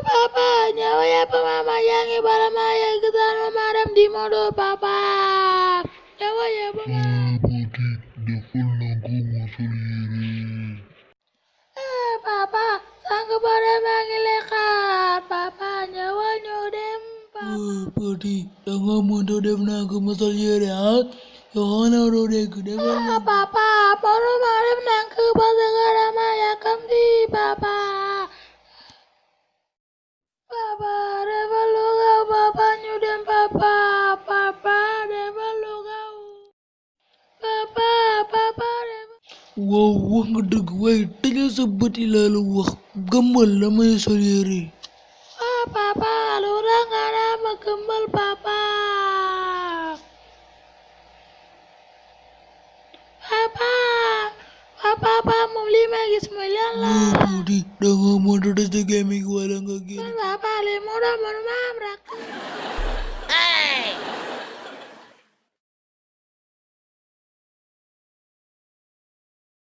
papa, nyawa ya mama yang ibarat maya kita madam di modo papa. Nyawa ya mama. Petit, defal nangu musul yére. Papa, sang pada manggil lekat. Papa, nyawa nyodem papa. Petit, danga mundu def nangu musul yére ha? Yohana rode ku defal nangu. Papa, mono madam nangku pasagara maya kamdi papa. Papa, dewa loga papa nyudem papa. Papa, dewa loga. Papa, papa dewa. Wow, wax nga dëgg waaye tëjal sa bët yi laa la wax gëmmal la may sol yére. Papa, lu ngana ma gembel papa. Papa, papa moom lii ma gis mooy lan la. Petit, danga mundu des sa gémmiñ wala nga génn. Papa, lii moo doon man ma am rakk.